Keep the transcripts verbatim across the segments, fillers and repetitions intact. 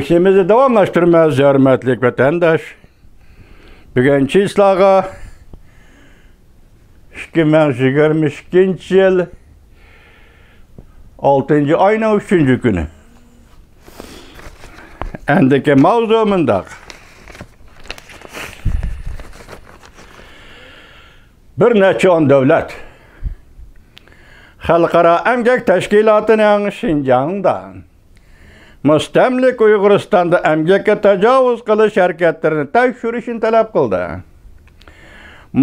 ئىشىمىزنى داۋاملاشتۇرىمىز، ھۆرمەتلىك ۋەتەنداش. بۈگۈن چىسلاغا ئىككى مىڭ يىگىرمە ئىككىنچى يىل ئالتىنچى ئاينىڭ ئۈچىنچى كۈنى. ئەندىكى ماۋزۇ مۇنداق. بىر نەچچە ئون دۆلەت خەلقئارا ئەمگەك تەشكىلاتىنىڭ شىنجاڭدا مۇستەملىكە ئۇيغۇرىستاندا ئەمگەككە تاجاۋۇز قىلىش ھەرىكەتلىرىنى تەكشۈرۈشنى تەلەپ قىلدى.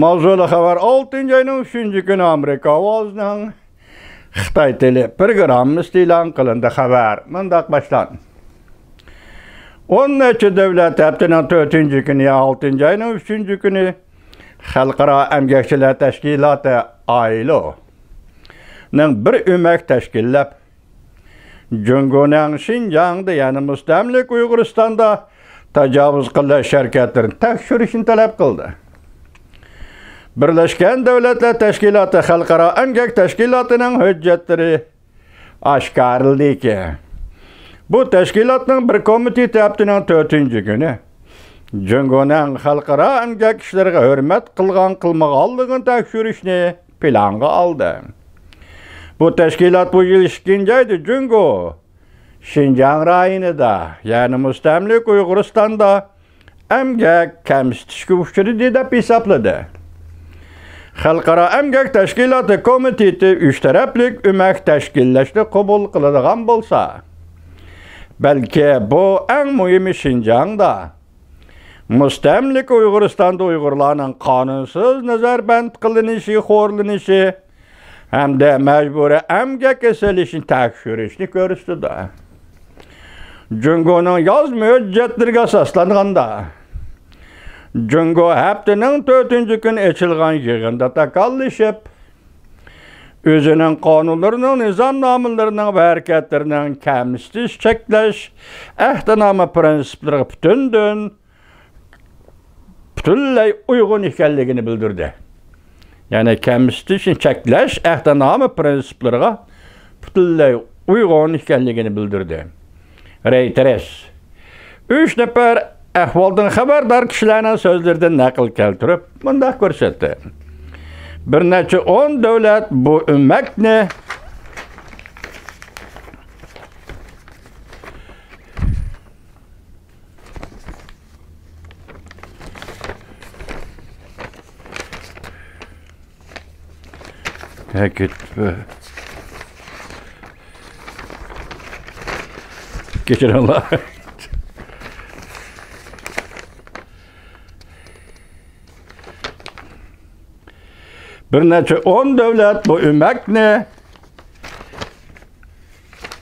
ماۋزۇلۇق خەۋەر ئالتىنچى ئاينىڭ ئۈچىنچى كۈنى ئامېرىكا ئاۋازىنىڭ خىتاي تىلى پروگراممىسىدا ئېلان قىلىندى. خەۋەر مۇنداق باشلاندى. ئون نەچچە دۆلەت ھەپتىنىڭ تۆتىنچى كۈنى يا ئالتىنچى ئاينىڭ ئۈچىنچى كۈنى خەلقئارا ئەمگەكچىلەر تەشكىلاتى، ئايلو، نىڭ بىر ئۆمەك تەشكىللەپ، جۇڭگونىڭ شىنجاڭدا، يەنى مۇستەملىكە ئۇيغۇرىستاندا تاجاۋۇز قىلىش ھەرىكەتلىرىنى تەكشۈرۈشنى تەلەپ قىلدى. بىرلەشكەن دۆلەتلەر تەشكىلاتى خەلقئارا ئەمگەك تەشكىلاتىنىڭ ھۆججەتلىرى ئاشكارىلىدىكى، بۇ تەشكىلاتنىڭ بىر كومىتېتى ھەپتىنىڭ تۆتىنچى كۈنى جۇڭگونىڭ خەلقئارا ئەمگەك ئىشلىرىغا ھۆرمەت قىلغان قىلمىغانلىقىنى تەكشۈرۈشنى پىلانغا ئالدى. بۇ تەشكىلات بۇ يىل ئىككىنچى ئايدا جۇڭگو شىنجاڭ رايونىدا، يەنى مۇستەملىكە ئۇيغۇرىستاندا ئەمگەك كەمسىتىشكە ئۇچرىدى دەپ ھېسابلىدى. خەلقئارا ئەمگەك تەشكىلاتى كومىتېتى ئۈچ تەرەپلىك ئۆمەك تەشكىللەشنى قوبۇل قىلىدىغان بولسا، بەلكى بۇ ئەڭ مۇھىمى شىنجاڭدا مۇستەملىكە ئۇيغۇرىستاندا ئۇيغۇرلارنىڭ قانۇنسىز نەزەربەند قىلىنىشى، خورلىنىشى ھەمدە مەجبۇرىي ئەمگەككە سېلىشنى تەكشۈرۈشنى كۆرسىتىدۇ. جۇڭگونىڭ يازما ھۆججەتلىرىگە ئاساسلانغاندا، جۇڭگو ھەپتىنىڭ تۆتىنچى كۈنى ئېچىلغان يىغىندا تاكاللىشىپ، ئۆزىنىڭ قانۇنلىرىنىڭ، نىزامنامىلىرىنىڭ ۋە ھەرىكەتلىرىنىڭ كەمسىتىش، چەكلەش ئەھدىنامە پىرىنسىپلىرىغا پۈتۈندىن پۈتۈنلەي ئۇيغۇن ئىكەنلىكىنى بىلدۈردى. يەنى كەمسىتىشنى چەكلەش ئەھدىنامە پىرىنسىپلىرىغا پۈتۈنلەي ئۇيغۇن ئىكەنلىكىنى بىلدۈردى. رېيتېرس ئۈچ نەپەر ئەھۋالدىن خەۋەردار كىشىلەرنىڭ سۆزلىرىدىن نەقىل كەلتۈرۈپ مۇنداق كۆرسەتتى: بىر نەچچە ئون دۆلەت بۇ ئۆمەكنى ھە، كېتىپ. كەچۈرۈڭلار. بىر نەچچە ئون دۆلەت بۇ ئۆمەكنى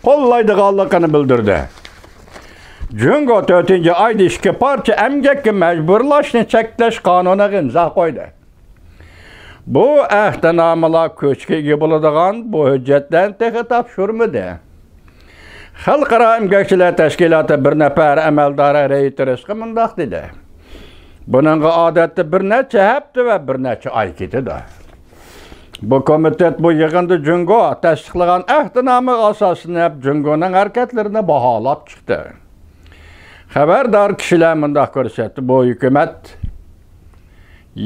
قوللايدىغانلىقىنى بىلدۈردى. جۇڭگو تۆتىنچى ئايدا ئىككى پارچە ئەمگەككە مەجبۇرلاشنى چەكلەش قانۇنىغا ئىمزا قويدى. بۇ ئەھدىنامىلار كۈچكە ئىگە بولىدىغان بۇ ھۆججەتلەرنى تېخى تاپشۇرمىدى. خەلقئارا ئەمگەكچىلەر تەشكىلاتى بىر نەپەر ئەمەلدارى رېيتېرسقا مۇنداق دېدى: بۇنىڭغا ئادەتتە بىر نەچچە ھەپتە ۋە بىر نەچچە ئاي كېتىدۇ. بۇ كومىتېت بۇ يىغىندا جۇڭگو تەستىقلىغان ئەھدىنامىغا ئاساسلىنىپ، جۇڭگونىڭ ھەرىكەتلىرىنى باھالاپ چىقتى. خەۋەردار كىشىلەر مۇنداق كۆرسەتتى: بۇ ھۆكۈمەت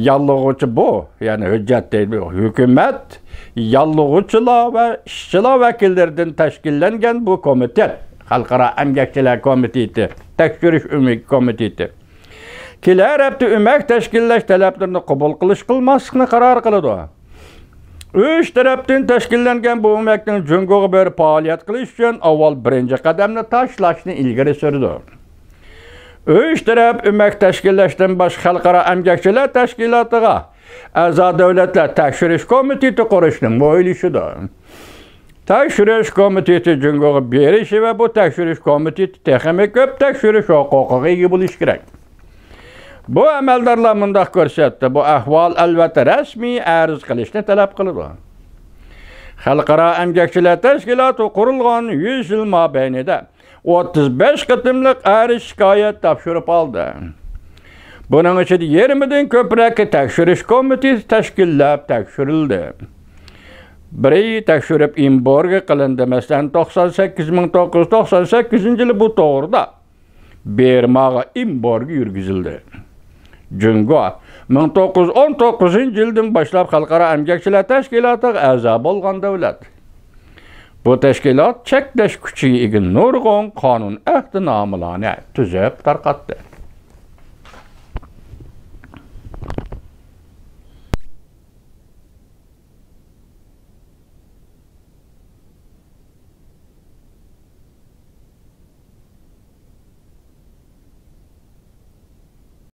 ياللىغۇچى بۇ، يەنى ھۆججەت دەيدۇ، ھۆكۈمەت ياللىغۇچىلار ۋە ئىشچىلار ۋەكىللىرىدىن تەشكىللەنگەن بۇ كومىتېت، خەلقئارا ئەمگەكچىلەر كومىتېتى، تەكشۈرۈش ئۆمىكى كومىتېتى، كېلەر ھەپتە ئۆمەك تەشكىللەش تەلەپلىرىنى قوبۇل قىلىش قىلماسلىقنى قارار قىلىدۇ. ئۈچ تەرەپتىن تەشكىللەنگەن بۇ ئۆمەكنىڭ جۇڭگوغا بېرىپ پائالىيەت قىلىش ئۈچۈن ئاۋۋال بىرىنچى قەدەمنى تاشلاشنى ئىلگىرى سۈرىدۇ. ئۈچ تەرەپ ئۆمەك تەشكىللەشتىن باشقا خەلقئارا ئەمگەكچىلەر تەشكىلاتىغا ئەزا دۆلەتلەر تەكشۈرۈش كومىتېتى قۇرۇشنىمۇ ئويلىشىدۇ. تەكشۈرۈش كومىتېتى جۇڭگوغا بېرىشى ۋە بۇ تەكشۈرۈش كومىتېتى تېخىمۇ كۆپ تەكشۈرۈش ھوقۇقىغا ئىگە بولۇشى كېرەك. بۇ ئەمەلدارلار مۇنداق كۆرسەتتى: بۇ ئەھۋال ئەلۋەتتە رەسمىي ئەرز قىلىشنى تەلەپ قىلىدۇ. خەلقئارا ئەمگەكچىلەر تەشكىلاتى قۇرۇلغان يۈز يىل مابەينىدە ئوتتۇز بەش قېتىملىق ئەرز شىكايەت تاپشۇرۇپ ئالدى. بۇنىڭ ئىچىدە يېرىمىدىن كۆپرەكى تەكشۈرۈش كومىتېتى تەشكىللەپ تەكشۈرۈلدى. بىرى تەكشۈرۈپ ئېمبارگو قىلىندى. مەسىلەن، توقسان سەككىز مىڭ توققۇز يۈز توقسان سەككىزىنچى يىلى بۇ توغرىدا بىرماغا ئېمبارگو يۈرگۈزۈلدى. جۇڭگو مىڭ توققۇز يۈز ئون توققۇزىنچى يىلدىن باشلاپ خەلقئارا ئەمگەكچىلەر تەشكىلاتىغا ئەزا بولغان دۆلەت. بۇ تەشكىلات چەكلەش كۈچىگە ئىگە نۇرغۇن قانۇن ئەھدىنامىلارنى تۈزۈپ تارقاتتى.